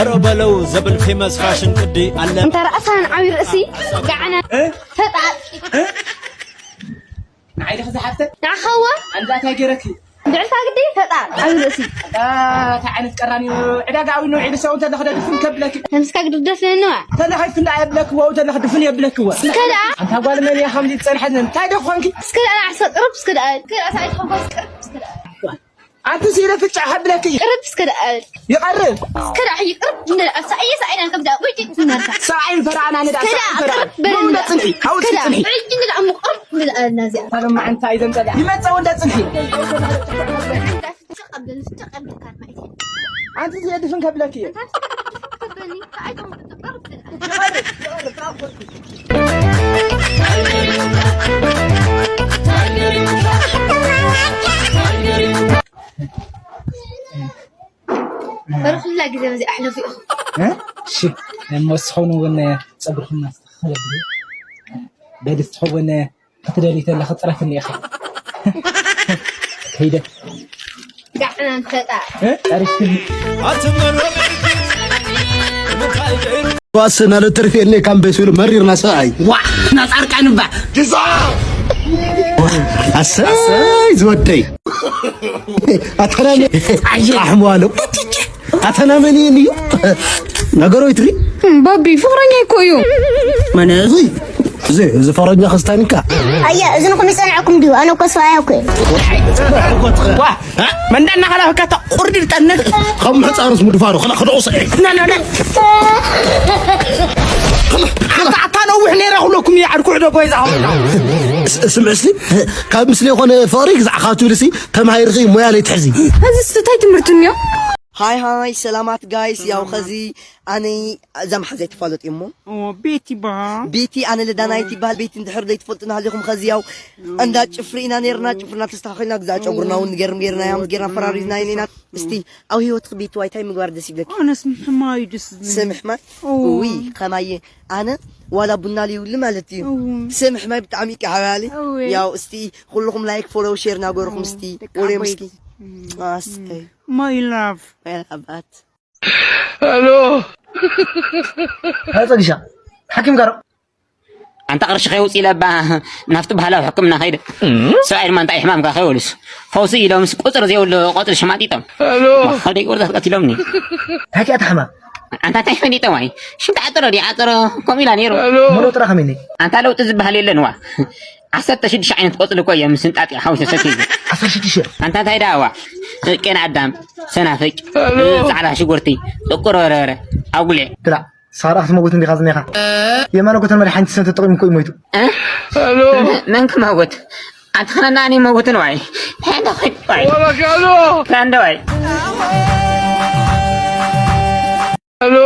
ሮ በለው ዘብል ፌመስ ፋሽን ቅዲ ኣለ። እንተ ራእሳን ዓቢ ርእሲ ጋዕና ተጣጥ ንዓይ ዲኺ ዝሓፍተ ንዓኻዋ ኣንዳታይ ገይረኪ ድዕልታ ግዲ ተጣጥ ዓቢ ርእሲ እንታይ ዓይነት ቀራኒ ዕዳጋ ኣዊ ንውዒ ሰው እንተ ለኽደ ድፍን ከብለኪ ከምስካ ግዲ ደፍነንዋ ተለኸይ ፍንዳ የብለክዎ ተለኽ ድፍን የብለክዎ እስከ ደኣ ኣንታ ጓል መን እያ ከምዚ ዝጸንሐት እንታይ ዶ ኮንኪ እስከ ደኣ ንዓሰ ቅርብ እስከ ደኣ እስከ ደኣ ሳይት ኮንካ ቅርብ እስከ ደኣ ኣንቲ ሲለ ፍጫ ከብለኪ ቅርብ እስከ ደኣ ይቐርብ እስከ ደኣ ይቕርብ እንደ ኣሳየ ሳይና ከምዛ ወይ ትነርታ ሰብኣይን ፈርዓና ንዳ እስከ ደኣ ቅርብ በለና ጽንሒ ሃውስ እስከ ደኣ ጽንሒ ሕጂ ንዳ ምቕርብ ንዳ ናዚኣ ታለማ ሓንታ ይዘምጸላ ይመጸ ወዳ ጽንሒ ኣንቲ ዘየድፍን ከብለኪ እየ በርኩላ ግዜ በዚ ኣሕለፉ ኢኹም እሺ እሞ እስኸውን እውን ፀጉርኩም እናስተኻኸለ በሊ ትኸውን ክትደልዩ ተለኺ ፅረፍኒ ኢኻ ከይደ ጋዕና ንፈጣ ጠሪፍክኒ ዋስ ናለ ትርፌ እኔ ካምቤስ ብሎ መሪርና ሰብኣይ ዋ ናጻርቃን እባ ኣሰይ ዝወደይ ኣተናመ ኣሕሙ ኣለው ኣተናመን እዩ ነገሮ ይትሪ ባቢ ፍቅረኛ እኮ እዩ እዚ እዚ ፍቅረኛ ክስታኒካ ኣያ እዚ ንኹም ይጸንዐኩም ድዩ ኣነ እኮ ሰብኣያ እኮ መንዳና ከላ ከታ ቁርዲ ጠነት ከም መጻርስ ምድፋሩ ከላ ከደቁ ሰዒ ኣታ ነዊሕ ነይራ ክብለኩም እየ ዓድኩ ዕዶ ጎይዛ ስምዕስቲ ካብ ምስሊ የኾነ ፍቕሪ ግዛዕኻ ትብልሲ ተማሂርኺ ሞያ ለይትሕዚ እዚ ስታይ ትምህርቲ እኒዮ ሃይ ሃይ ሰላማት ጋይስ ያው ኸዚ ኣነ እዛ መሓዘይ ትፋለጥ እሞ ቤቲ ይበሃል ቤቲ ኣነ ለዳናይት ይበሃል ቤቲ እንድሕር ዘይትፈልጡ ናሃሊኹም ኸዚ ያው እንዳ ጭፍሪ ኢና ነርና ጭፍርና ተስተኻኺልና ግዛ ጨጉርና እውን ገርም ገርና ያም ገርና ፈራሪዝና ኢና እስቲ ኣብ ህይወትክ ቤቲ ዋይታይ ምግባር ደስ ይብለክ ኣነስ ምሕማዩ ደስ ስምሕማይ ውይ ከማየ ኣነ ዋላ ቡና ልይብሉ ማለት እዩ ስምሕማይ ብጣዕሚ ይቀሓባሊ ያው እስቲ ኩልኹም ላይክ ፎሎው ሼር ናገርኹም እስቲ ወሬ ምስኪ ኣስተይ My love. ኣባት ሄሎ ጸግሻ ሓኪም ጋር ኣንታ ቅርሺ ከይውፅ ኢለ ባ ናብቲ ባህላዊ ሕክምና ከይደ ሰብኣይ ድማ እንታይ ሕማምካ ከይበሉስ ፈውሲ ኢሎምስ ቁፅሪ ዘይብሉ ቆፅሪ ሸማጢጦም ሄሎ ከደይ ቁርፃት ቀቲሎምኒ ታኪያ ተሕማ ኣንታ እንታይ ፈሊጠ ዋይ ሽም ተዓጠሮ ድዩ ዓጠሮ ከምኡ ኢላ ነይሩ ሙሉ ጥራ ከመይ ነይ ኣንታ ለውጢ ዝበሃል የለን ዋ ዓሰርተ ሽዱሽተ ዓይነት ቆፅሊ እኮ እዮም ስንጣጢ ሓዊሰ ሰትዩ ዓሰርተ ሽዱሽተ ኣንታ እንታይ ደኣ ዋ ቄና ኣዳም ሰናፍጭ ፃዕዳ ሽጉርቲ ጥቁር በርበረ ኣጉሊዕ ብላዕ ሳራ ክትመውት እንዲኻ ዝኒኻ የማነ ጎተን መድሓኒት ሰን ተጠቒሙ እኮ እዩ ሞይቱ መን ክመውት ኣንተ ኸነና ኣነ ይመውትን ዋይ ሕንደ ኾይድ ዋይ ወረካሎ ፍራንደ ዋይ ሄሎ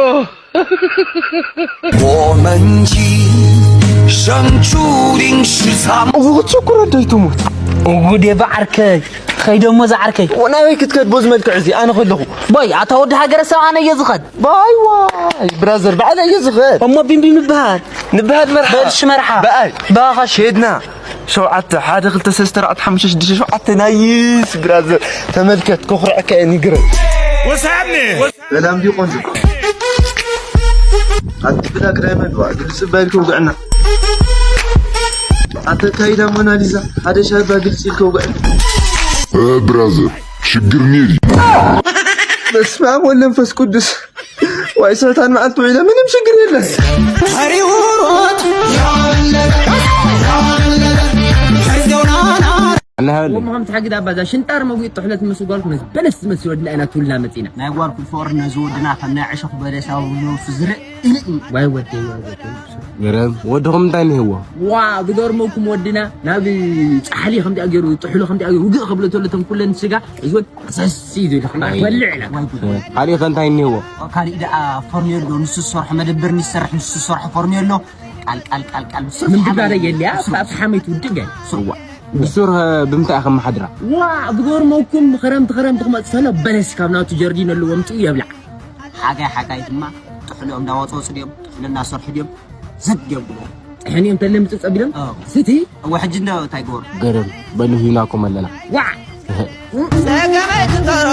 我们一生注定是残。 እውኹ ችኩረ ዶ ይትሙት እጉድ የበዓርከይ ኸይደሞ ዝዓርከይ ናበይ ክትከድ ቦዚ መልክዕ እዚ ኣነ ከለኹ ቦይ ኣታ ወዲ ሃገረ ሰብ ኣነ እየ ዝኸድ ባይዋይ ብራዘር ባዕለ እየ ዝኸድ እሞ ቢምቢ ምበሃል ንበሃል መርሓ በልሽ መርሓ ብኣይ ባኻሽ ሄድና ሸውዓተ ሓደ ክልተ ሰለስተ ኣርባዕተ ሓሙሽተ ሽዱሽተ ሸውዓተ ናይስ ብራዘር ተመልከት ከኹርዐካ እየ ንግረ ወሳኒ ሰላም ድዩ ቆንጆ ኣቲ ብላ ክዳይ መግባ ግልጽ ባይል ከውግዕና ኣተካይዳ ሞናሊዛ ሓደ ሻባ ግልጽ ኢል ከውግዕና ብራዘር ሽግር ኔሪ በስመ ኣብ ወወልድ ወመንፈስ ቅዱስ ዋይ ሰይጣን መዓልቲ ውዒለ ምንም ሽግር የለን ተሪውሮጥ ወሞ ከም ትሓግድ ኣባዛ ሽንጣር መጉጥ ጥሕለት መስል ጓልኩ ነዚ በለስ ዝመስል ወድና ኢና ትውልና መፂና ናይ ጓልኩ ፍቕሪ ነዚ ወድና ከም ናይ ዕሾኽ በለስ ኣብ ነብሱ ዝርእ ኢልእ ዋይ ወደይ ዋይ ወደይ ገረም ወድኹም እንታይ ንህዎ ዋ ዝገርመኩም ወድና ናብ ፃሕሊ ከምዚኣ ገይሩ ጥሕሎ ከምዚኣ ገይሩ ውግእ ከብሎ ተሎ ተም ኩለን ስጋ እዚ ወድ ሰሲ ዝብል በልዕ ኢላ ካሊእ ከ እንታይ እኒህዎ ካሊእ ደኣ ፎርኔሎ ንሱ ዝሰርሖ መደበር ንሰርሕ ንሱ ዝሰርሖ ፎርኔሎ ቃል ቃል ቃል ቃል ምንድጋረ የለያ ኣብ ሓመይት ውድብ እያ ብሱር ብምንታይ ኢኸም መሓድራ ዋ ዝገርመኩም ክረምቲ ክረምቲ ክመፅእ ከሎ በለስ ካብ ናቱ ጀርዲን ኣለዎም ጥኡ የብላዕ ሓጋይ ሓጋይ ድማ ጥሕሎ እንዳወፀወፁ ድዮም ጥሕሎ እናሰርሑ ድዮም ዘግ የብሉ ጥሕን እዮም ተለ ምፅፅ ኣቢሎም ስቲ እወ ሕጂ እንዶ እንታይ ገበሩ ገረም በሉ ሂናኩም ኣለና ዋዕ ጸገመይ ክትሮ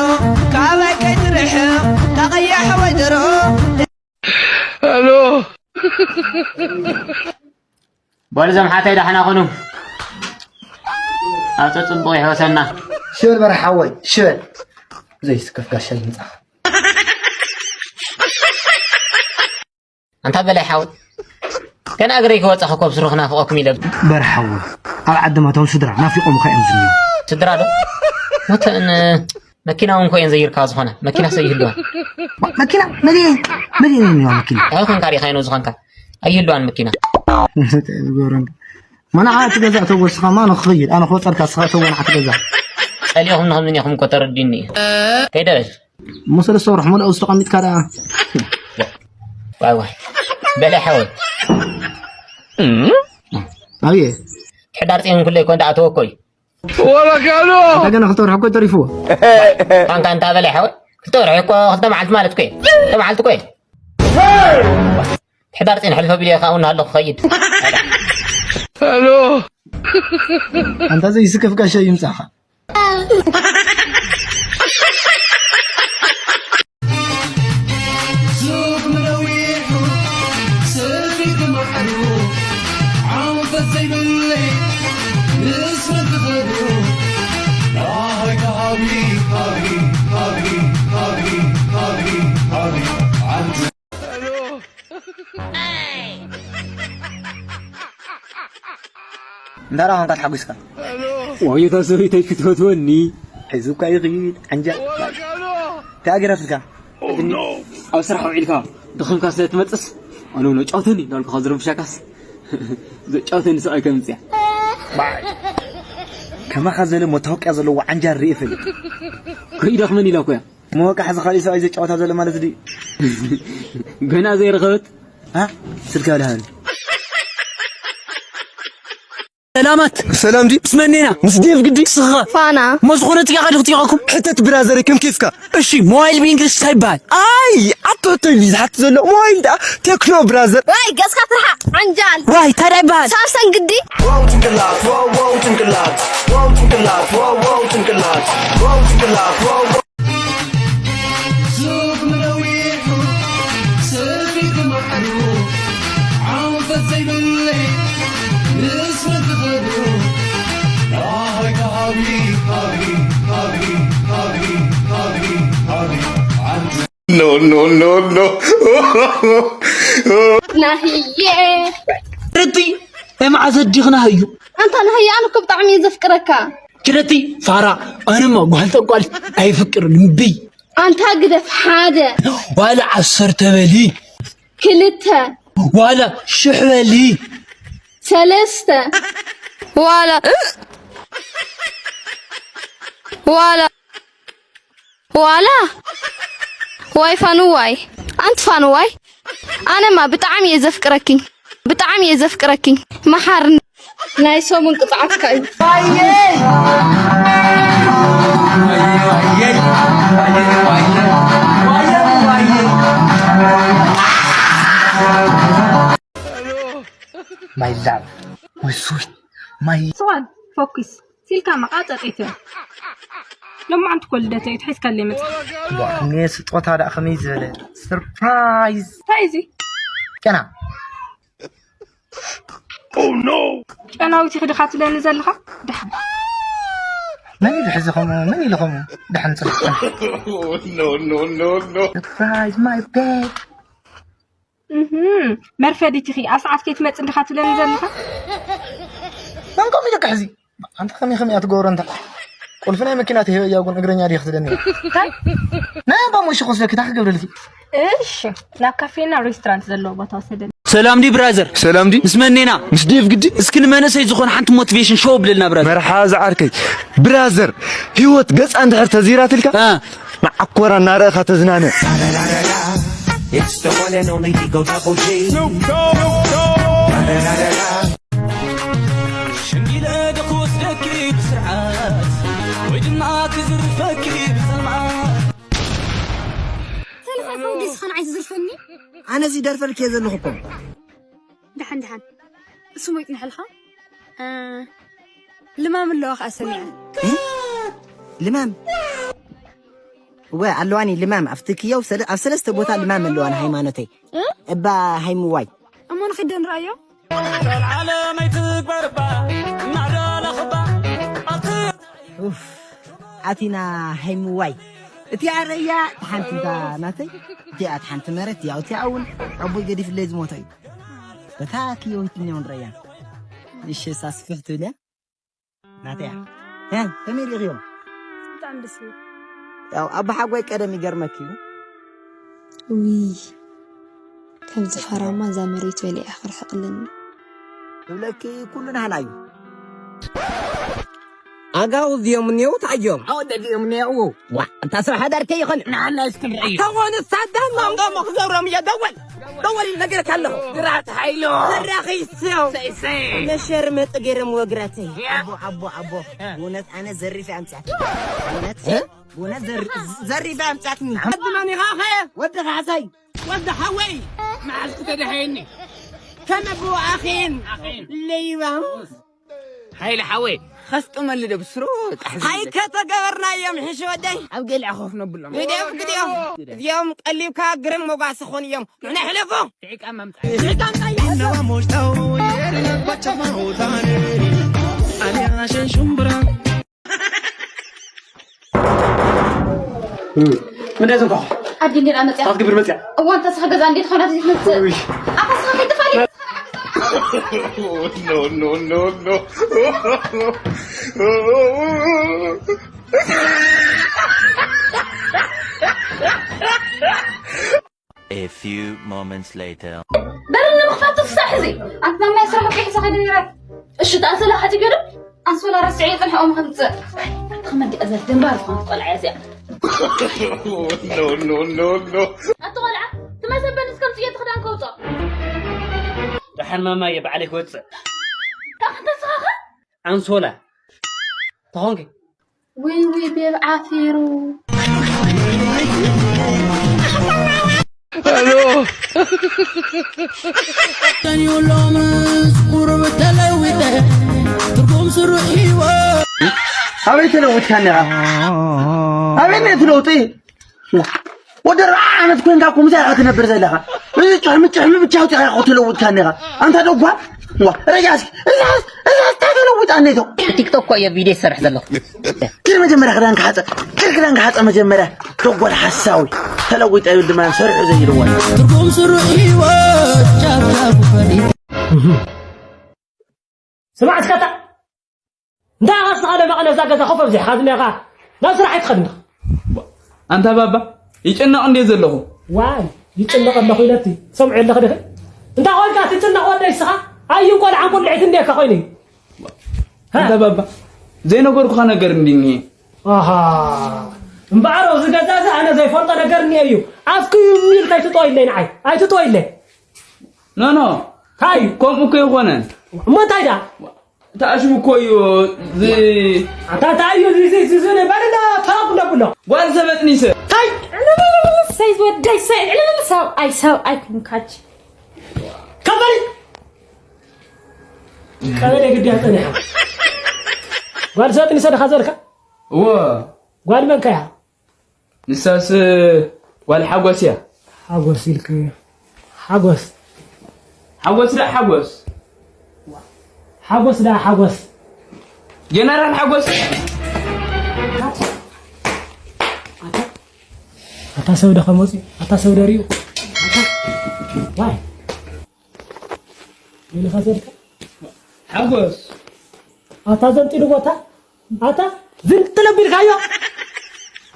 ካባይ ከይትርሕቕ ተቐያሕ ወይ ድሮ በሉ እዞም ሓተይ ዳሕና ኩኑ። ኣብ ጽቡቕ ይሕወሰና። ሽበል በርሓ ሓወይ፣ ሽበል። ዘይስከፍ ጋሻ ይምጻኻ። ኣንታ በላይ ሓወይ፣ ገና እግረይ ክወጻ ክኮብ ስሩ ክናፍቐኩም ኢለ። በርሓ ሓወይ፣ ኣብ ዓድማ እቶም ስድራ ናፊቖምኻ እዮም ዝኒዉ። ስድራ ዶ? መተን መኪና እውን ኮይን ዘይርካ ዝኾነ መኪና ሰይህልዋ። መኪና መሊኤ መሊኤ ነው መኪና። ኣይ ኾንካ ዲኻ ይኖ ዝኾንካ ኣይህልዋን መኪና። ጎረም መናዓ ትገዛእ ተወስኻ ማ ንኽይድ ኣነ ክወጸልካ ስኻ ተወናዓ ትገዛእ። ጸሊኹም ንኸምን ኢኹም እኮ ተረዲኒ። ከይደረሽ እሞ ሰለስተ ወርሒ ሙሉእ ኣብዚ ተቐሚጥካ ደኣ። ዋይ ዋይ። በለ ሓወይ። ኣብየ። ሕዳር ጼን ኩለይ ኮን ደኣ ተወኮይ። ወለካሎ። ኣንታ ገና ክልተ ወርሒ እኮ ተሪፍዎ። ኳንካ እንታ በለ ሓወይ። ክልተ ወርሒ እኮ ክልተ መዓልቲ ማለት እኮ እዩ። ክልተ መዓልቲ እኮ እዩ። ሕዳር ጼን ሕልፈ ቢልዮ ካውን ኣለኹ ኸይድ። ሄሎ። ኣንታ ዘይስከፍ ጋሻ ይምጻኻ። እንዳ ራኸንካ ተሓጒስካ። ዋየታ ሰበይተይ ክትፈትወኒ። ሕዚ እኳ ይኽይድ፣ ዓንጃል። እንታይ ኣገይራትልካ? ኣብ ስራሕ ውዒልካ ደኺምካ ስለ ትመጽስ፣ ኣነ እውን ኣጫውተኒ እናበልኩ ካብ ዝረብሻካስ፣ ዘጫውተኒ ሰብኣይ ከምጽእ እያ። ባዕ። ከማኻ ዘለ መታወቅያ ዘለዎ ዓንጃል ርኢ እፈልጥ። ከይደኽመኒ ኢላ እኮ እያ። መወቃሕ እዚ ካሊእ ሰብኣይ ዘጫወታ ዘሎ ማለት ድዩ? ገና ዘይረኸበት? አ? ስልካ ብልሃኒ። ሰላማት። ሰላም ድዩ? ምስ መን ኢና? ምስ ዴቭ ግዲ። ስኻ? ፋና። እሞ ዝኾነ ጥያቄ ድኽጥይቐኩም? ሕተት ብራዘር ከም ኬፍካ። እሺ፣ ሞባይል ብእንግሊሽ እንታይ ይበሃል? ኣይ፣ ኣቶቶ ኢሉ ዝሓት ዘሎ ሞባይል ደኣ ቴክኖ ብራዘር። ዋይ፣ ገጽካ ትርሓቕ፣ ዓንጃል። ዋይ፣ ታዲያ ይበሃል? ሳምሰንግ ግዲ። ዋው ጭንቅላት፣ ዋው፣ ዋው ጭንቅላት፣ ዋው ጭንቅላት፣ ዋው፣ ዋው ጭንቅላት፣ ዋው ጭንቅላት፣ ዋው፣ ዋው። ሱፍ ነዊሑ፣ ሰፊት ማዕሩ፣ ዓንፈት ዘይብለይ፣ ምስ መን ትኸዱ? ኣይ፣ ሃቢ፣ ሃቢ፣ ሃቢ፣ ሃቢ፣ ሃቢ፣ ሃቢ፣ ዓንተ። ኖ፣ ኖ፣ ኖ፣ ኖ። ናህዬ። ርቲ፣ ናይ መዓዝ ኣዲኺ ናህዩ? ኣንታ ናህየ፣ ኣነ እኮ ብጣዕሚ እየ ዘፍቅረካ። ኪደቲ ፋራ፣ ኣነማ ጓል ጠንቋል ኣይፍቅርን እምቢ። ኣንታ ግደፍ፣ ሓደ። ዋላ ዓሰርተ በሊ። ክልተ። ዋላ ሽሕ በሊ። ሰለስተ። ዋላ፣ ዋላ። ዋላ ዋይ ፋኑዋይ፣ ኣንቲ ፋኑዋይ፣ ኣነማ ብጣዕሚ እየ ዘፍቅረኪ፣ ብጣዕሚ እየ ዘፍቅረኪ። መሓርኒ ናይ ሰሙን ቅፅዓትካ እዩ። My love, my sweet, my ስዋን ፎኪስ ሲልካ መቓ ጸቂተ። ሎማዓንቲ እኮ ልደተይ እዩ፣ ትሒዝካለይ መጺኻ። ዋእ፣ እኔ ስጦታ ደኣ ከመይ ዝበለ ሰርፕራይዝ። እንታይ እዚ? ጨና። ጨናዊት ኢኺ ዲኻ ትብለኒ ዘለኻ? ደሓን። መን ኢሉ ሕዚ ከምኡ? መን ኢሉ ከምኡ? ደሓን ጽንሕ፣ ጽንሕ። No, no, no, no. Surprise, my babe. እህም፣ መርፈዲት ኢኺ፣ ኣብ ሰዓት ከይትመጽእ እንዲኻ ትብለኒ ዘለኻ? መን ከምኡ ኢሉካ ሕዚ? ኣንታ ከመይ ከመይ እያ ትገብሮ እንታ? ቁልፊ ናይ መኪና ትህበያ ጉን እግረኛ ድየ ክትብለኒ? እንታይ? ናይ ኣባ ሞይሽ ክወስደኪ እንታይ ክገብረልኪ? እሺ፣ ናብ ካፌና ሬስቶራንት ዘለዎ ቦታ ወሰደኒ። ሰላም ዲ ብራዘር? ሰላም ዲ? ምስ መን ኢና? ምስ ዴቭ ግዲ? እስኪ ንመንእሰይ ዝኾነ ሓንቲ ሞቲቬሽን ሾው ብለልና ብራዘር። መርሓባ ዝዓርከይ። ብራዘር፣ ህይወት ገጻ እንድሕር ተዚራትልካ፣ እ። መዓኮራ እናረእኻ ተዝናነ። It's the one and only Eagle Double G. ሸንጊለ ዶ ክወስደኪ ብስርዓት ወይ ድማ ክዝርፈኪ ብጽልማት? ሰለኻ ሰው ዲስኻ ንዓይ ትዝርፈኒ? ኣነ እዚ ደርፈልኪ እየ ዘለኹ እኮ። ደሓን ደሓን። እሱ ሞ ይጽንሐልካ? እ፣ ልማም ኣለዋ ኸኣ ሰሚዐ። እ? ልማም? እወ፣ ኣለዋኒ ልማም። ኣብ ትክየው ሰለ-፣ ኣብ ሰለስተ ቦታ ልማም ኣለዋ ንሃይማኖተይ። እ? እባ ሃይምዋይ። እሞ ንኺድ ንርኣዮ። ዘልዓለም ኣይትግበርባ እናደለኽባ ኣቲ ኡፍ፣ ኣቲና ሃይምዋይ። እቲኣ ረያ፣ እታ ሓንቲ እታ ናተይ፣ እቲኣ እታ ሓንቲ መረት፣ ያው እቲኣ እውን ኣቦይ ገዲፍለይ ዝሞተ እዩ። በታ ክዮ ሂትኛውን ረያ። እሺ፣ እሳ ስፍሕ ትብል እያ። ናተያ። እ፣ ከመይ ርኢኽዮ? ብጣዕሚ ደስ ይብል። ያው ኣባሓጎይ ቀደም ይገርመኪ እዩ። ውይ፣ ከምዚ ሓራማ እዛ መሬት በሊዓ ክርሕቕለኒ። ትብለኪ ኩሉ ናህና እዩ። ኣጋው እዚኦም እኒአው ተዓዮም። ኣወደ እዚኦም እኒአው። ዋ፣ እንታ ሰብ ሓዳር ከይኾን። ንዓና እስክንርአዩ። ተኾን ሳዳም ማንጎ መኽዘሮም እየ ደወል። ደወል ይነገርካ ኣለኹ። ግራት ሓይሎ። ተራኺሶም። ሰይሰይ። ነሸር መጥ ገይሮም ወግራተይ። ኣቦ፣ ኣቦ፣ ኣቦ። ብእውነት ኣነ ዘሪፈ ኣምጻት። ብእውነት? እ? ብእውነት ዘሪ-፣ ዘሪፈ ኣምጻትኒ። ወዲ መን ኢኻ ኸ? ወዲ ካሕሳይ። ወዲ ሓወይ፣ መዓልቲ ተደሃየኒ። ከመ ብኡ ኣኺን፣ ኣኺን። ለይባ። ሓይሊ ሓወይ፣ ኸስጥመሉ ዶ ብስሩ ጣሕ ዝብል። ሃይ ከተገበርናዮም፣ ሕሽ ወደይ። ኣብ ገሊዓ ኮፍ ነብሎም። ግዲኦም፣ ግዲኦም። እዚኦም ቀሊብካ ግርም ሞጋስ ኾን እዮም። ንሕና ሕለፎ። ስዒቃ መምጣ። ስዒቃ መምጣ። ምንድን ዝኾ? ኣዲ እንዴት ኣመጽያ? ኣትግብር መጽያ። እዋ፣ እንተ ስኻ ገዛ እንዴት ኾናት እዚህ ትመጽእ? ውይ። ኣታ ስኻ ከይትፋሊ። No, no, no, no. A few moments later. በሪ ንምኽፋት ትፍሳሕ እዚ። ኣንተ ማማይ ስራሕ ከይሕሳ ከይደ ነይረ። እሺ፣ ተኣሰላ ሓፂብ ዶ? ኣንሶላ ረስዐ ይፅንሐኦም ከምፅእ። ተመዲኣ ዘት ደንባር ዝኾነት ቆልዓ እያ እዚኣ። No, no, no, no. ኣቲ ቆልዓ፣ ትመሰበኒ እስከምፅእ እየ እቲ ክዳን ከውፅኦ። ደሓን ማማየ ባዕለይ ክወፅእ። ካብ ክንተ ስኻኸ? ኣንሶላ። ተኾንኪ? ውይ ውይ ቤብ ዓፊሩ። ኣበይ ተለዊጥካኒ ኢኻ? ኣበይ ነቲ ለውጢ? ወዲ ኣርብዓ ዓመት ኮይንካ እኮ ምሳይ ኢኻ ትነብር ዘለኻ። እዚ ጭሕሚ ጭሕሚ ብቻ ኣውፂኻ ኢኻ ተለዊጥካኒ ኢኻ። ኣንታ ደጓ፣ ዋ፣ ረጃ እስኪ፣ እዛ፣ እዛ ተለዊጣኒ እቶ። ቲክቶክ እኮ እየ ቪድዮ ዝሰርሕ ዘለኹ። ኪድ መጀመርያ ክዳንካ ሓፀ፣ ኪድ ክዳንካ ሓፀ መጀመርያ። ደጎል ሓሳዊ፣ ተለዊጠ ይብል ድማ ሰርሑ ዘይልዎ። ትርጉም ስሩ ህይወት ጫፍ ጫፉ ፈሊጥ። ስማዕ እስከ እታ እንታይ ኣኻስኻ ዶ መቐለ እዛ ገዛ ኮፍ ኣብዚሕኻ ዝኒኻ? ናብ ስራሕ ኣይትኸድን ዲኻ? ኣንታ ባባ፣ ይጭነቕ እንድየ ዘለኹ። ዋይ፣ ይጭነቕ ኣለኹ ኢለቲ፣ ሰምዑ ኣለኺ ዲኺ? እንታይ ኾንካ ትጭነቕ ወደይ እስኻ? ኣዩን ቆልዓን ቁልዒት እንድየካ ኮይኑ እዩ። ሃ? ኣንታ ባባ፣ ዘይነገርኩኻ ነገር እንድየ እኒሄ። ኣሃ፣ እምበኣር ኣብዚ ገዛ እዚ ኣነ ዘይፈልጦ ነገር እኒአ እዩ። ኣስክዩ ኢልካ ኣይትጥወይለይ ንዓይ፣ ኣይትጥወይለይ። ኖ፣ ኖ። እንታይ እዩ? ከምኡ እኮ ኣይኮነን። እሞ እንታይ ደኣ? ተኣሽሙ እኮ እዩ። ዝ- ኣታ እንታይ እዩ? እዚ፣ እዚ፣ እዚ፣ እዚ፣ በል እንዳ ታብ እንዳ ብሎ። ጓል ሰብ ኣጥኒሰ። እንታይ? ዕልልልል፣ ሰይ ዝወደይ፣ ሰይ፣ ዕልልል፣ ሰብኣይ፣ ሰብኣይ ኮንካች። ከበል። ቀበሌ ግዲ ኣጸኒሓ። ጓል ሰብ ኣጥኒሰ ደኻ ዘርካ? እወ። ጓል መንከያ? ንሳስ ጓል ሓጎስ እያ። ሓጎስ ኢልክ፣ ሓጎስ። ሓጎስ ደኣ ሓጎስ። ሓጎስ ደኣ ሓጎስ። ጀነራል ሓጎስ። ኣታ ሰብ ዶ ከመፅኡ? ኣታ ሰብ ዶ ሪኡ? ኣታ ዋይ። ይልኻ ዘልካ? ሓጎስ። ኣታ ዘንጢሉ ቦታ? ኣታ ዝንጥል ኣቢልካዮ?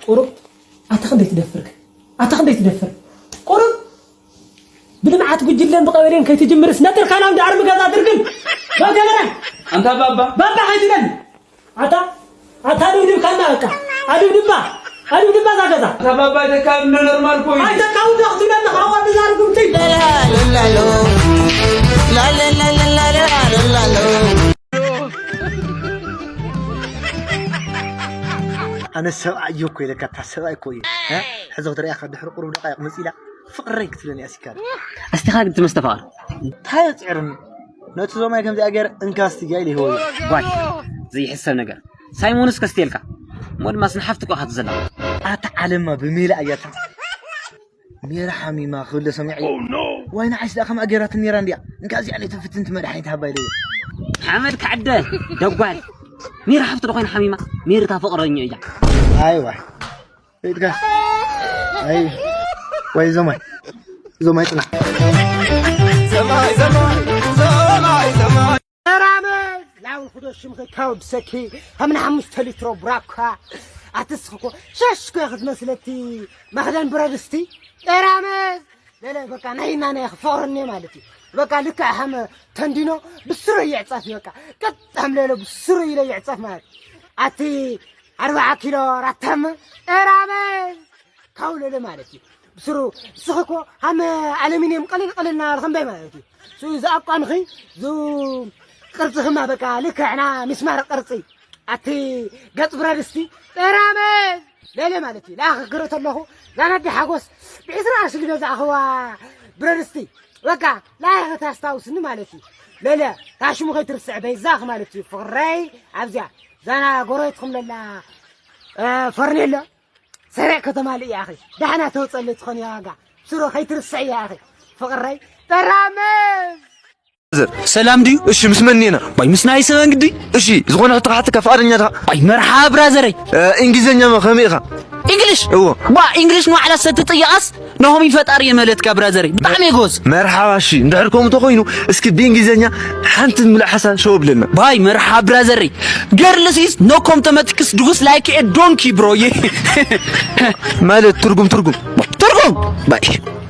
ቁሩብ ኣታ ክንደይ ትደፍር? ኣታ ክንደይ ትደፍር? ቁሩብ ብልምዓት ጉጅለን ብቐበሌን ከይትጅምርስ ነጢርካ ናብ እንዳ ኣርሚ ገዛ ትርግም። ባገበራ። ኣንታ ባባ። ባባ ከይትበል። ኣታ፣ ኣታ ድብድብካና በቃ። ኣድብድባ፣ ኣድብድባ እዛ ገዛ። ኣታ ባባ ኣይተካብድ እንዶ ኖርማል እኮ እዩ። ኣይተካብድ ዶ ክትብለኒ ካብ ወዲ እዛ ርግምቲ። ላላሎ፣ ላላላላላላሎ። ኣነ ሰብኣይ እኮ ኢለካ፣ እታ ሰብኣይ እኮ እዩ። እ? ሕዚ ክትሪኣ ካብ ድሕሪ ቁሩብ ደቃይቕ መፂላ። ፍቕረይ ክትብለኒ ኣሲካኒ። ኣስቲኻ ግን ትመስተፋቕር። እንታይ የጽዕርኒ? ነቲ ዞማይ ከምዚኣ ገይረ እንካ ኣስቲጋ ኢለ ይህቦ እዩ። ጓይ፣ ዘይሕሰብ ነገር። ሳይሞንስ ከስትየልካ። እሞ ድማ ስንሓፍቲ ቆኻ ትዘላ። ኣታ ዓለማ ብሜላ እያ እታ። ሜራ ሓሚማ ክብል ሰሚዐ። ዋይ ንዓይስ ደኣ ከምኣ ገይራትኒ ነይራ እንድያ። እንካ እዚኣ ነቲ ፍትንቲ መድሓኒት ሃባይ ደየ። ሓመድ ክዕደ ደጓል። ሜሪ ሓፍቲ ዶ ኮይና ሓሚማ? ሜሪ እታ ፍቕረኛ እያ። ኣይዋ ኢድካ ኣይ ወይ ዘማይ ዘማይ ጽና። ራመ ላውን ክዶ ሽምኺ ካብ ሰኪ ሃምና ሓሙሽተ ሊትሮ ብራኳ ኣትስኽኮ ሸሽኮ ክትመስለቲ መኽደን ብረድስቲ ራመ ለለ በቃ ናይና ናይ ክፈቅርኒ ማለት እዩ። በቃ ልክዕ ሃመ ተንዲኖ ብስሩ ይዕጻፍ እዩ። በቃ ቀጥ ሃም ለለ ብስሩ ኢለ ይዕጻፍ ማለት ኣቲ ኣርባዓ ኪሎ ራታም ራመ ካውለለ ማለት እዩ። ብስሩ ንስኺ እኮ ሃመ ኣሉሚንየም ቀሊል ቀሊል እናበልኺ እምበይ ማለት እዩ። ሱ ዝኣቋምኺ ዙ ቅርጽኽማ በቃ ልክዕና ሚስማር ቅርጺ ኣቲ ገጽ ብረድስቲ ራመ ለለ ማለት እዩ። ላኽግረ ተለኹ ዛናዲ ሓጎስ ብዕስራ ኣርሺ ዝገዛእኽዋ ብረድስቲ በቃ ላይኸ ታስታውስኒ ማለት እዩ። ለለ ታሽሙ ከይትርስዕ በይዛኽ ማለት እዩ። ፍቕረይ ኣብዚኣ ዛና ጎረቤትኩም ለላ ፈርኔሎ ሰሪዕ ከተማ ልእያኺ ዳሕና ተውፀለይ ትኾን ያዋጋ ስሮ ከይትርስዕ ያኺ ፍቕረይ ጠራመዝ ሰላም ድዩ? እሺ ምስ መን ኢና? ባይ ምስ ናይ ሰበን ግዲ። እሺ ዝኾነ ሕቶ ክሓተካ ፍቓደኛ ዲኻ? ባይ መርሓ ብራዘረይ። እንግሊዘኛ ከመይ ኢኻ? እንግሊሽ እዎ። ባ እንግሊሽ ንባዕላ ሰትጥይቓስ ናሆም ይፈጣሪ የመለትካ ብራዘረይ ብጣዕሚ የጎዝ መርሓባ እሺ እንድሕር ከምኡ ተኮይኑ እስኪ ብእንግሊዘኛ ሓንቲ ምሉእ ሓሳብ ሸው ብለና ባይ መርሓ ብራዘረይ girls is no comptomatics dugus like a donkey bro የ ማለት ትርጉም ትርጉም ትርጉም ባይ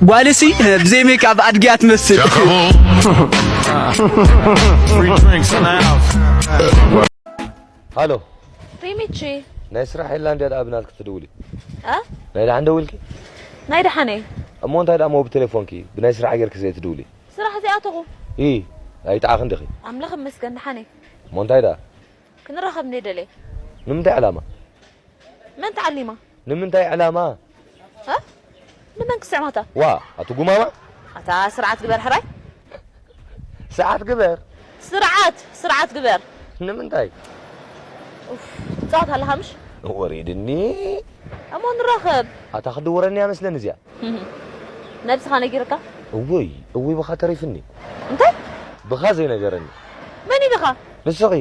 ጓልሲ ብዘይ ሜክኣፕ ኣድጊያ ትመስል Free drinks in the house. ሃሎ ሪሚቺ ናይ ስራሕ የላ እንድያ ደኣ ብናትኪ ትድውሊ እ ናይ ደሓን ደዊልኪ ናይ ደሓነይ እሞ እንታይ ደኣ ሞ ብቴሌፎንኪ ብናይ ስራሕ ጌርኪ ዘይትድውሊ ስራሕ ዘይኣተኹ ኢ ኣይጠዓኺ እንዲኺ ኣምላኽ ይመስገን ደሓነይ እሞ እንታይ ደኣ ክንራኸብ እንደ ደለየ ንምንታይ ዕላማ መን ተዓሊማ ንምንታይ ዕላማ እ ንመን ክስዕማታ ዋ ኣቲ ጉማማ ኣታ ስርዓት ግበር ሕራይ ስርዓት ግበር ስርዓት ስርዓት ግበር ንምንታይ ፃወት ኣለኻ ምሽ ወሪድኒ እሞ ንራኸብ ኣታ ክድውረኒ እያ መስለኒ እዚኣ ነብስኻ ነጊርካ እውይ እውይ ብኻ ተሪፍኒ እንታይ ብኻ ዘይነገረኒ መን እዩ ብኻ ንስኺ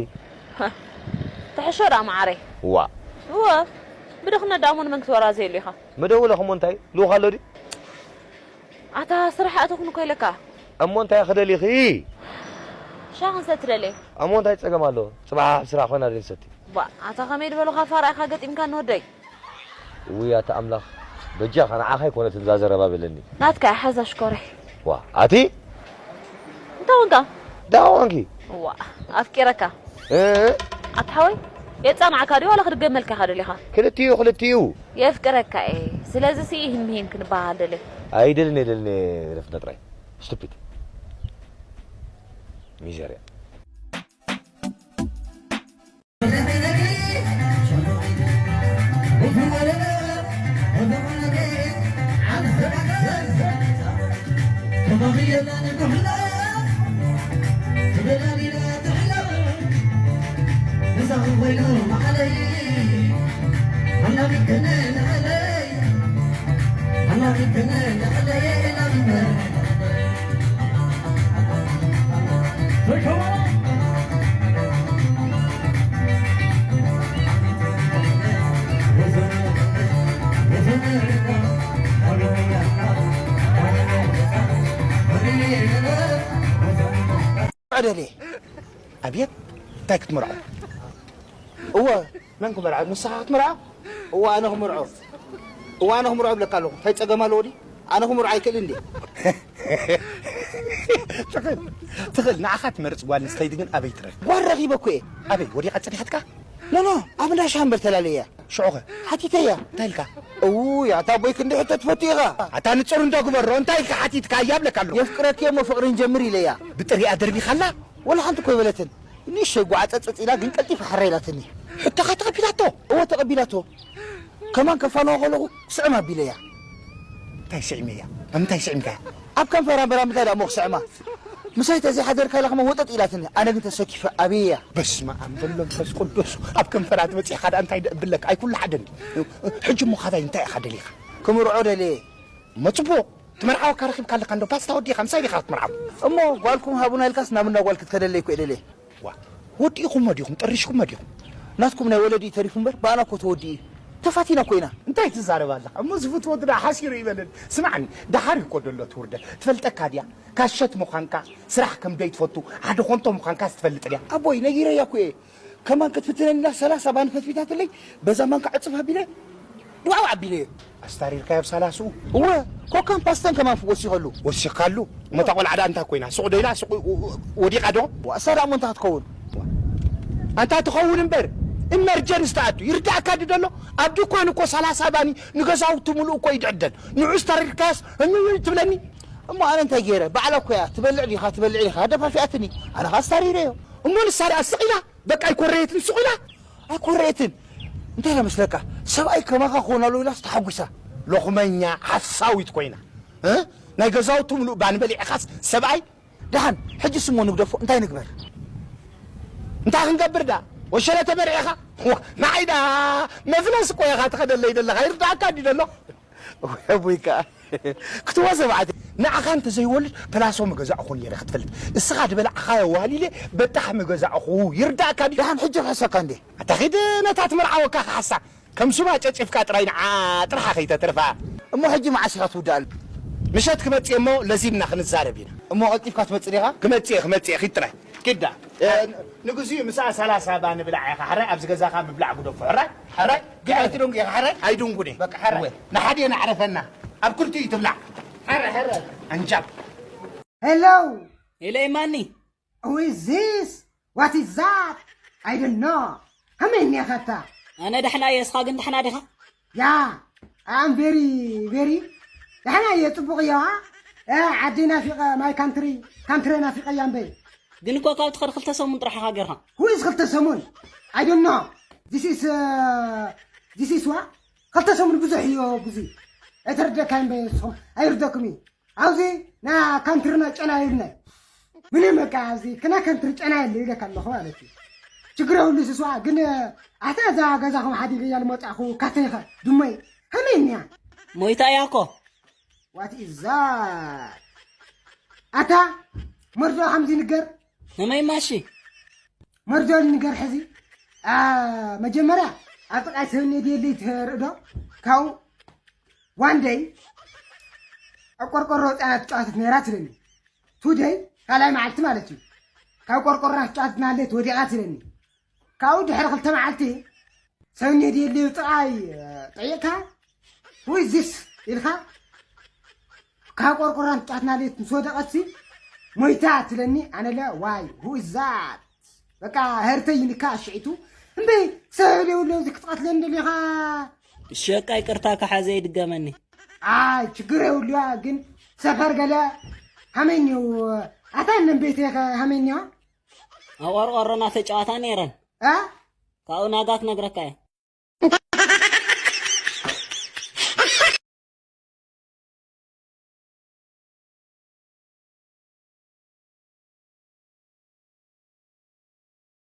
ትሕሾ ደኣ መዓረይ ዋ እወ ብድኽነት ደኣ እሞ ንመን ክትወራዘየሉ ኢኻ መደወለ እሞ እንታይ ልኡኽ ኣሎ ድዩ ኣታ ስራሕ ኣተኹን እኮ ኢለካ እሞ እንታይ ክደሊኺ ሻ ክንሰቲ ደልየ እሞ እንታይ ፀገም ኣሎ ፅባሕ ኣብ ስራሕ ኮይና ደንሰቲ ባ ኣታ ከመይ ዝበሉኻ ፋራ ኢኻ ገጢምካ ንወደይ ውይ ኣታ ኣምላኽ በጃኻ ንዓኻ ኣይኮነትን እዛ ዘረባ በለኒ ናትካ እያ ሓዛ ሽኮረይ ዋ ኣቲ እንታይ ኮንካ ደኣ ኮንኪ ዋ ኣፍቂረካ ኣቲ ሓወይ የጻንዓካ ድዩ ዋላ ክድገመልካ ኢኻ ደሊኻ ክልቲኡ ክልቲኡ የፍቅረካ እየ ስለዚ ሲ ይህን ምሂን ክንበሃል ደለ ኣይደልን የደልን ረፍና ጥራይ ስቱፒድ ሚዘርያ ደልየ ኣብየት እንታይ ክትምርዖ እወ መን ክምርዖ ንስኻ ክትምርዖ እወ ኣነ ክምርዖ እወ ኣነ ክምርዖ እብለካ ኣለኹ እንታይ ፀገም ኣለዎ ድዩ ኣነ ክምርዖ ኣይክእልን ድየ ትኽእል ትኽእል ንዓኻ ትመርፅ ጓል ንስተይቲ ግን ኣበይ ትረክ ጓል ረኺበ እኮ እየ ኣበይ ወዲቓ ፀኒሓትካ ኖኖ ኣብ እንዳ ሻምበል ተላለየ ሽዑኸ ሓቲተያ እንታይ ኢልካ እውይ ኣታ ኣቦይ ክንዲ ሕቶ ትፈቱ ኢኻ ኣታ ንፅሩ እንዶ ግበሮ እንታይ ኢልካ ሓቲትካያ እብለካ ኣለኹ የፍቅረኪ እሞ ፍቅሪ ንጀምር ኢለያ ብጥሪኣ ደርቢኻላ ወላ ሓንቲ እኮ ኣይበለትን ንእሽተይ ጓዓፀፀፅ ኢላ ግን ቀልጢፋ ሕራይ ኢላትኒ ሕቶኻ ተቐቢላቶ እወ ተቐቢላቶ ከማን ከፋንዋ ከለኹ ስዕም ኣቢለያ እንታይ ስዒመያ ኣብ ምንታይ ስዒምካያ ኣብ ከንፈራ እምበር ኣብ ምንታይ ደኣ እሞ ክስዕማ ምሳይ ተዘይሓደርካ ኢላ ከማ ወጠጥ ኢላትኒ ኣነ ግን ተሰኪፈ ኣብየያ በስመ ኣብ በል መንፈስ ቅዱስ ኣብ ከንፈራ ትበፂሕካ ደኣ እንታይ ደኣ እብለካ ኣይ ኩሉ ሓደ እንዲ ሕጂ እሞ ካባይ እንታይ ኢኻ ደሊኻ ክምርዖ ደልየ እሞ ጽቡቕ፣ ትመርዓወካ ረኺብካ ኣለካ እንዶ ፓስታ ወዲኻ ምሳይ ዲኻ ክትምርዓው? እሞ ጓልኩም ሃቡና ኢልካስ ናብ እንዳ ጓል ክትከደለይ እኮ እየ ደልየ። ዋ፣ ወዲእኹሞ ዲኹም? ጠሪሽኩሞ ዲኹም? ናትኩም ናይ ወለዲ ተሪፉ እምበር ብኣና እኮ ተወዲኡ እዩ። ተፋቲና እኮ ኢና። እንታይ ትዛረብ ኣለኻ? እሞ ዝፍትወቱ ደኣ ሓሲሩ ይበለኒ። ስማዕኒ፣ ደሓር እዩ እኮ ደሎ እቲ ውርደት። ትፈልጠካ ድያ? ካሸት ምዃንካ፣ ስራሕ ከም ዘይትፈቱ፣ ሓደ ኾንቶ ምዃንካስ ትፈልጥ ድያ? ኣቦይ፣ ነጊረያ እኮ እየ። ከማን ክትፍትነኒ ኢላ ሰላሳ ባኒ ፈትፊታትለይ፣ በዛ ማንካ ዕጽፍ ኣቢለ፣ ዋው ኣቢለዮ። ኣስታሪርካዮ ኣብ ሰላስኡ? እወ፣ ኮካን ፓስታን ከማን ወሲኸሉ። ወሲኻሉ? እሞ እታ ቆልዓ ደኣ እንታይ ኮይና? ሱቕ ዶ ኢላ? ሱቕ ወ-፣ ወ-፣ ወዲቓ ዶ? ዋ፣ እሳ ደኣ እሞ እንታይ ክትከውን? ኣንታ ትኸውን እምበር፣ ኢመርጀንስ ትኣቱ። ይርዳእካ ድዩ ደሎ? ኣብ ድኳን እኮ ሰላሳ ባኒ ንገዛውቲ ምሉእ እኮ እዩ ድዕደል። ንዑ ኣስታሪርካዮስ፣ እኑ ትብለኒ? እሞ ኣነ እንታይ ገይረ? ባዕላ እኮ እያ። ትበልዕ ዲኻ? ትበልዕ ዲኻ? ደፋፊኣትኒ። ኣነ ኸኣ ኣስታሪረዮ። እሞ ንሳ ደኣ ስቕ ኢላ? በቃ ኣይኮረየትን፣ ስቕ ኢላ? ኣይኮረየትን። እንታይ ኢላ መስለካ? ሰብኣይ ከማኻ ክኾን ኣለዎ ኢላስ ተሓጒሳ። ሎኽመኛ፣ ሓሳዊት ኮይና። እ? ናይ ገዛውቱ ምሉእ ባኒ በሊዕኻስ ሰብኣይ? ደሓን፣ ሕጅስ እሞ ንግደፎ፣ እንታይ ንግበር? እንታይ ክንገብር ደኣ? ወሸለ ተመርዒኻ? ዋ፣ ንዓይ ደኣ መፍለስ እኮ ኢኻ ትኸደለይ ዘለኻ። ይርዳእካ ድዩ ደሎ? ወይ ኣቦይ ከኣ ክትዋ ሰብዓት ንዓኻ እንተ ዘይወልድ ፕላሶ ምገዛእኹ ነይረ ክትፈልጥ። እስኻ ድበላዕኻዮ ዋሊለ በጣሕ ምገዛእኹ። ይርዳእካ ድዩ? ደሓን ሕጂ ክሕሰካ እንዴ? ኣታ ኺድ ነታ ትመርዓወካ ክሓሳ። ከም ሱባ ጨጭፍካ ጥራይ ንዓ ጥርሓ ከይተትርፋ። እሞ ሕጂ መዓስ ኢኻ ትውድኣሉ? ምሸት ክመጽእ እሞ ለዚምና ክንዛረብ ኢና። እሞ ቀልጢፍካ ትመጽእ ዲኻ? ክመጽእ እየ፣ ክመጽእ እየ፣ ኪድ ጥራይ። ኪድ ደኣ። እ፣ ንግዚኡ ምሳኣ ሰላሳ ባኒ ብላዕ ኢኻ። ሕራይ ኣብዚ ገዛኻ ምብላዕ ጉደፎ። ሕራይ፣ ሕራይ። ግዕቲ ደንጉ ኢኻ፣ ሕራይ። ኣይድንጉን እየ። በቃ፣ ሕራይ። እወ። ንሓደ ነዕረፈና። ኣብ ክልቲኡ ትብላዕ። ሕራይ፣ ሕራይ። ኣንጃብ። Hello. Hello, ማኒ። Who is this? What is that? I don't know. ከመይ እኒኻ ኣታ? ኣነ ደሕና እየ፣ እስኻ ግን ደሕና ዲኻ? ያ፣ I am very, very ደሕና እየ፣ ጽቡቕ እየ። እ፣ ዓደይ ናፊቐ፣ my country፣ country ናፊቐያ እምበይ። ግን እኮ ካብ ትኸድ ክልተ ሰሙን ጥራሕ ኢኻ ጌርካ። Who is ክልተ ሰሙን? I don't know. This is, uh, this is what? ክልተ ሰሙን ብዙሕ እዩ፣ ብዙ። ኣይተረደካይ እምበይ ንስኹም፣ ኣይርደኩም እዩ። ኣብዚ ና ካንትርና ጨና ይብነ። ምንም በቃ ኣብዚ ክና ካንትር ጨና የለ ይብለካ ኣለኹ ማለት እዩ። ችግር የብሉ ስስዋ፣ ግን ኣታ እዛ ገዛኹም ሓዲገያ ልመጻእኹ ካተይኸ ድመይ ከመይ እኒያ? ሞይታ እያ እኮ። What is that? ኣታ መርዶ ከምዚ ንገር። ከመይ ማሺ? መርዶ ንገር ሕዚ። አ፣ መጀመርያ ኣብ ጥቃይ ሰብ እኒኦ ድየለይ ትርእ ዶ? ካብኡ ዋን ደይ ኣብ ቆርቆሮ ወፂኣ ትጫወተት ነይራ ትለኒ። ቱ ደይ ካልኣይ መዓልቲ ማለት እዩ። ካብ ቆርቆሮ ትጫወተት ናሃለየት ወዲቓ ትለኒ። ካብኡ ድሕሪ ክልተ መዓልቲ ሰብ እኒኦ ድየለዩ ጥቃይ፣ እ፣ ጠይቕካ፣ "Who is this?" ኢልካ፣ ካብ ቆርቆሮ ትጫወት ናሃለየት ምስ ወደቐትሲ ሞይታ ትለኒ። ኣነለ፣ "ዋይ፣ who is that?" በቃ፣ ህርተይ ይንካ ኣሽዒቱ። እምበይ፣ ሰብ የብለይ፣ እዚ ክትቐትለኒ ደሊኻ? እሺ፣ በቃ፣ ይቅርታ፣ ካሓዘ ይድገመኒ። ኣይ፣ ችግር የብሉያ፣ ግን ሰፈር ገለ ሃመይ እኒው፣ ኣታ እነም ቤተይ ከ ሃመይ እኒዋ? ኣብ ቆርቆሮ እናተጫወታ ነይረን። እ? ካብኡ ናጋ ክነግረካ እየ።